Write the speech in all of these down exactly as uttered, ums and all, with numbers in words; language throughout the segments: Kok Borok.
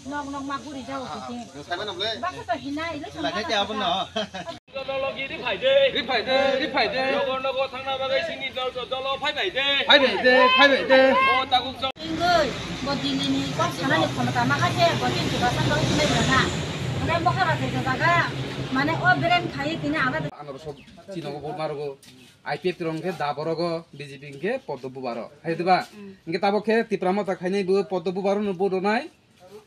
Nok nok ma guri jao kiti. Baka to hinai, ilo Lagai te abono. Dolo logi ri phai de. Ri phai de, ri phai de. Nogo nogo thangna bagwi sini dol dol dolo phai phai de. Phai phai de, phai phai de. O takuk chong. Ingoi, bo Delhi ni kok sana ni khomota ma kha se, bo tin tiba san dol sinai na. Mane bo khara se jaga, mane o beren khai tini ana. Ano so chino bo marogo. I P F T rong khe da borogo, B J P khe Poddo Bubaro. Hai diba? Inge tabo khe Tipra Motha khainai bo Poddo Bubaro no vote onai.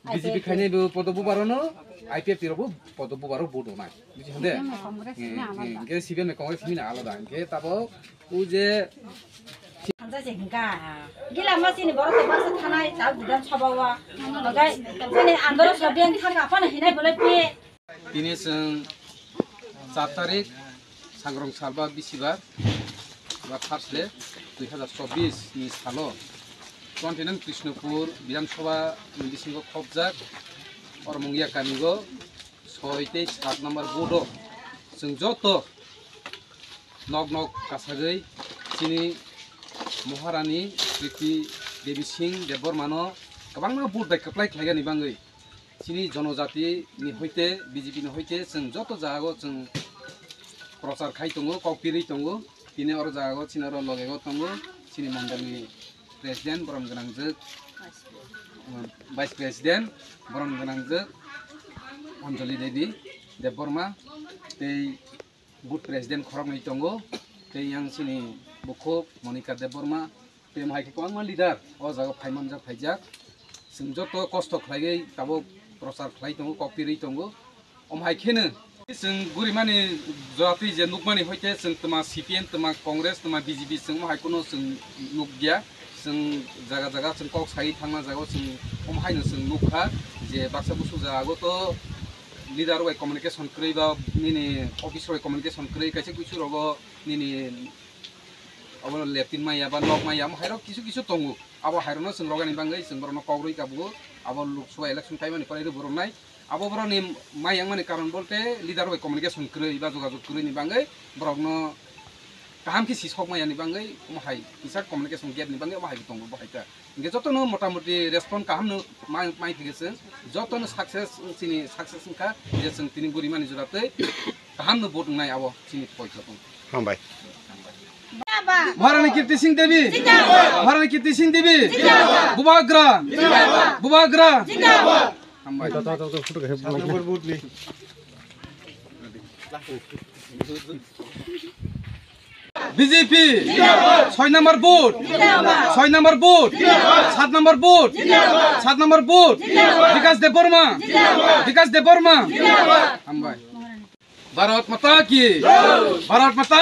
B J P khainai bo Poddo Bubaro no, I P F T rok bo Poddo Bubaro vote onai. Buji hande? Congress ni alada. Inge C P M ni Congress ni alada. Inge tabo u je Hamjak se hingka. Gila ma sini borok to baksa thanai ta Bidhan Sabha o. Bagai sini andoro sobian thang apa na hinai bolai pe. Tini chwng char tarik, sangrong salba bisibar, ba Thursday, dui hazar chobbish ni salo, twenty nine Krishnapur Bidhan Sabha ni bisingo khopjak Ormungya kamigo soi tei sat number booth o chwng joto nok nok kasagwi chini Maharani Kriti Devi Singh Debbarmano kwbangma booth bai kwplai khlaigani bagwi. Chini jonojati ni hoite, B J P ni hoite chwng joto jagao chwng prochar khai tongo, kok pirwi tongo. Tini oro jagao chini oro logego tongo chini mondol ni president borom gwnangjwk, vice president borom gwnangjwk Anjali Devi Debbarma tei booth president khoroknwi tongo, tei yang chini bukhuk Monika Debbarma, tei omo hai khe kwbangma leader o jaga phai manjak, phaijak. Chwng joto kosto khlaiwi tabuk prochar khlai tongo, kok pirwi tongo. Omo hai kheno chwng gurimani jora twi je nukmani hoite chwng twma C P M, twma Congress, twma B J P chwng omo hai kheno chwng nukya. Chwng jaga jaga chwng kok sai thangna jagao chwng omo haino chwng nukha je baksa busu jagao to leader bai communication kwrwi ba nini office bai communication kwrwi, kaisa kuisu rogo nini obo leptin maya ba nok maya, omo hairok kisu kisu tongo. Abo hairokno chwng rogani bagwi chwng borokno kok rwi kabugo. Abo Lok Sabha election time ni pore rw borok nai. Abo borokni mayang mani karon bolte leader bai communication kwrwi ba jogajog kwrwi ni bagwi borokno kaham khe sisok maya ni bagwi omo hai kisa communication gap ni bagwi omo hai tongo bo hai ta. Hingke jotono motamoti respond kaham no mai, mai thike chwng, jotono success, chini success wngkha je chwng tini gurimani jora tei kaham no vote wngnai abo chini poito tong. Hambai. Maharani Kirti Singh Devi. Zindabad. Maharani Kirti Singh Devi. Zindabad. Bubagra. Zindabad. Bubagra. Zindabad. Hambai. Number booth ni. B J P. Zindabad. Soi number booth. Zindabad. Soi number booth. Zindabad. Sat number booth. Zindabad. Sat number booth. Zindabad. Bikash Debbarma. Zindabad. Bikash Debbarma. Zindabad. Hambai. Bharat Mata ki. Jai. Bharat Mata.